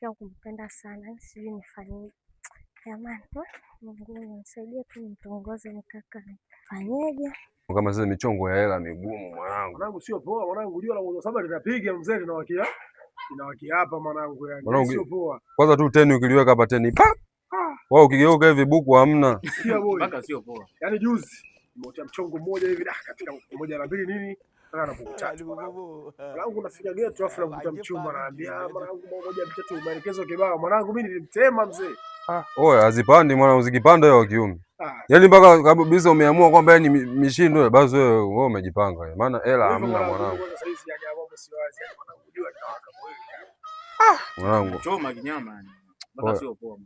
Nimetokea kumpenda sana, sijui nifanyeje. Jamani, Mungu nisaidie tu nimtongoze nikaka, nifanyeje? Kama sasa michongo ya hela migumu mwanangu. Mwanangu sio poa mwanangu, jua la mwezi wa saba linapiga mzee, linawakia linawakia hapa mwanangu, yani Mwanangu, sio poa. Kwanza tu teni ukiliweka hapa teni pa. Wao ukigeuka hivi buku hamna. Sikia boy. Mpaka sio poa. Yaani juzi nimeotea mchongo mmoja hivi da katika moja na mbili nini mpaka na buku tatu. Mwanangu Mwanangu nafika geto afu nakuta mchumba anaambia, "Ah, mwanangu moja mitatu maelekezo kibao." Mwanangu mimi nilimtema mzee. Ah, oya hazipandi mwanangu, zikipanda wewe wa kiume. Ah, Yaani mpaka kabisa umeamua kwamba yani mishindo basi wewe wewe umejipanga. Maana hela hivyo hamna mwanangu, mwanangu. kwanza saizi yani mambo si wazi. Yaani mwanangu jua linawaka kweli. Mwanangu. Choma kinyama yani. Mpaka Oya. sio poa.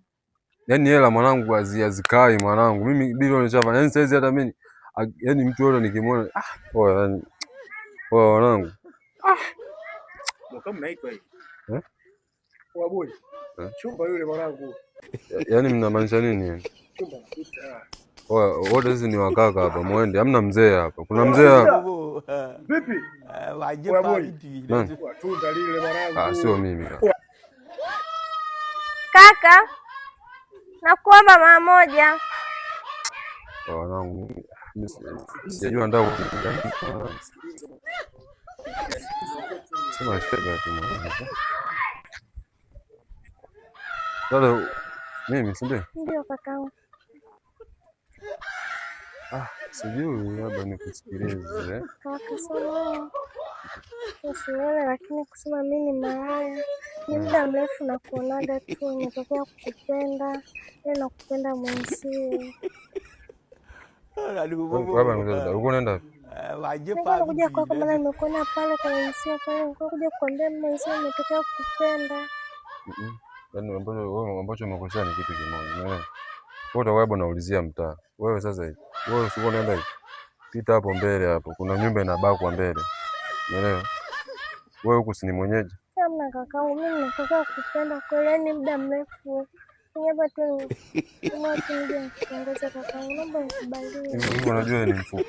Yaani hela mwanangu hazikai mwanangu. Mimi bilioni nishafanya. Yaani saizi hata mimi yaani mtu yote nikimwona ah, oya yani oya mwanangu. Ndio kama mnaitwa hivi. Eh? Poa boy. Eh? Chumba yule mwanangu. Yaani mnamaanisha nini yani? Chumba napita. Oya, wote sisi ni wakaka hapa, muende. Hamna mzee hapa. Kuna mzee hapa. Vipi? Oya boy. Nani? Kwa tunda lile mwanangu. Ah, sio mimi kaka. Kaka, nakuomba mara moja. Oya, Mwanangu, mimi sijajua nataka sema shega tu mwanangu. Sasa mimi si ndio? Ndio kakangu. Ah, sijui labda nikusikilize. Kaka sana usione, lakini kusema mi ni malaya ni muda mrefu na kuonaga tu, nimetokea kukupenda, ile nakupenda mwenzie. Labda nikuulize, ulikuwa unaenda wapi? Nilikuwa nakuja kwako, maana nimekuona pale kwa wenzio pale, nilikuwa kuja kukwambia mwenzio nimetokea kukupenda. Yaani ambacho wewe ambacho umekosea ni kitu kimoja, umeelewa? Wewe utakuwa hapo unaulizia mtaa. Wewe sasa hivi, wewe usikuwa unaenda hivi. Pita hapo mbele hapo, kuna nyumba inabakwa mbele. Umeelewa? Wewe huku si ni mwenyeji. Hamna kakangu, mimi nimetokea kukupenda kweli, yaani muda mrefu. Ni hapa tu nimeamua tu nije nikutongoze kakangu, naomba nikubalie. Hivi hivi unajua ni mfuko.